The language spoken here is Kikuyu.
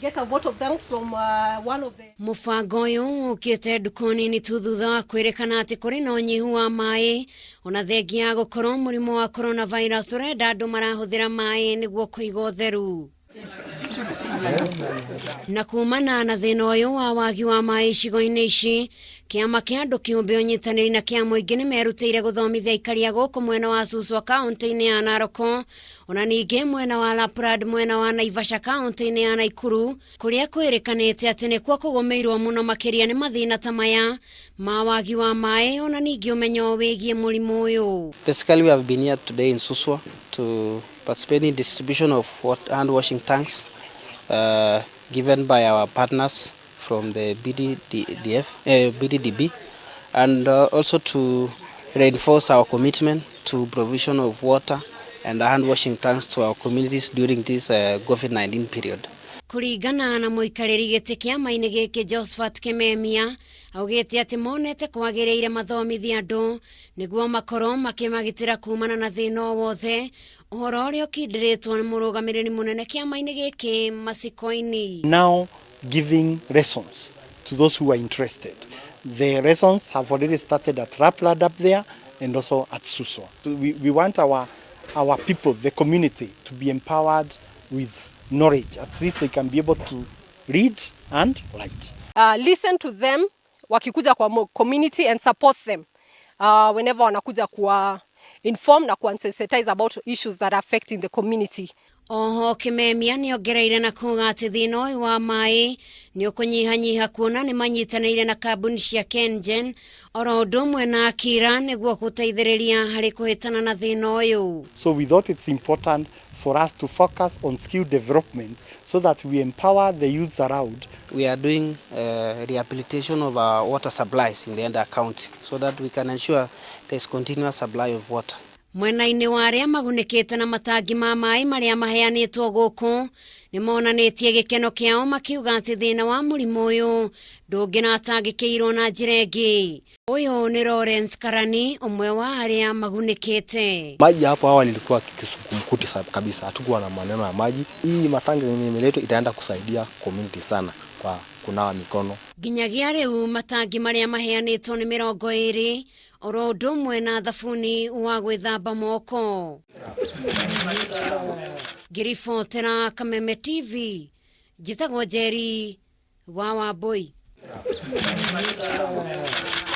Get a vote of thanks from one of the Mũbango ũyũ ũkĩte ndukũ nini tu thutha wa kwĩrĩkana atĩ kũrĩ na ũnyihu wa maĩ ona thengia ya gũkorwo mũrimũ wa coronavirus ũrenda andũ marahũthĩra maĩ nĩguo kũiga ũtheru. Na kumana na thĩna ũyũ wa wagi wa maĩ icigo-inĩ ici, kĩama kĩa andũ kĩũmbe, ũnyitanĩri na kĩa mũingĩ nĩ merutĩire gũthomithia aikari a gũkũ mwena wa Suswa kaũntĩ-inĩ ya Narok, ona ningĩ mwena wa Lapland, mwena wa Naivasha kaũntĩ-inĩ ya Naikuru, kũrĩa kwĩrĩkanĩte atĩ nĩkuo kũgũmĩirwo mũno makĩria nĩ mathĩna ta maya ma wagi wa maĩ, ona ningĩ ũmenyo wĩgiĩ mũrimũ ũyũ. Basically, we have been here today in Suswa to participate in distribution of hand washing tanks given by our partners from the BDDF, BDDB, and also to reinforce our commitment to provision of water and hand washing tanks to our communities during this COVID-19 period. Kũringana na mũikarĩri gĩtĩ kĩama-inĩ gĩkĩ Josephat Kimemia, augĩte atĩ monete kwagĩrĩire mathomithia andũ nĩguo makorwo makĩmagitĩra kumana na thĩna o wothe, ũhoro ũrĩa ũkindĩrĩtwo nĩ mũrũgamĩrĩri mũnene kĩama-inĩ gĩkĩ Masikoini. Now giving lessons to those who are interested. The lessons have already started at Lapland up there and also at Suswa. So we want our people, the community, to be empowered with knowledge. At least they can be able to read and write. Listen to them wakikuja kwa community and support them whenever wanakuja kuwa inform na kuwa sensitize about issues that are affecting the community. Oho Kimemia nĩ ongereire na kuga atĩ thĩna ũyũ wa maĩ nĩ ũkũnyihanyiha kuona nĩ manyitanĩire na kambuni cia KenGen oro ũndũ ũmwe na Akira nĩguo gũteithĩrĩria harĩ kũhĩtana na thĩna ũyũ. So we thought it's important for us to focus on skill development so that we empower the youths around. We are doing rehabilitation of our water supplies in the entire county so that we can ensure there's continuous supply of water. Mwena-inĩ wa arĩa magunĩkĩte na matangi ma maĩ marĩa maheanĩtwo gũkũ nĩ monanĩtie gĩkeno kĩao makiuga atĩ thĩna wa mũrimũ ũyũ ndũngĩratangĩkĩirwo na njĩra ĩngĩ. Ũyũ nĩ Lawrence Karani, ũmwe wa arĩa magunĩkĩte. Maji hapo awali ilikuwa kizungumkuti kabisa, hatukuwa na maneno ya maji. Hii matangi yenye imeletwa itaenda kusaidia community sana kwa kunawa mikono. Nginyagia rĩu matangi marĩa maheanĩtwo nĩ 20 oro ũndũ ũmwe na thabuni wa gwĩthamba moko. Ngĩribotera Kameme TV, njĩtagwo Njeri wa Wambui.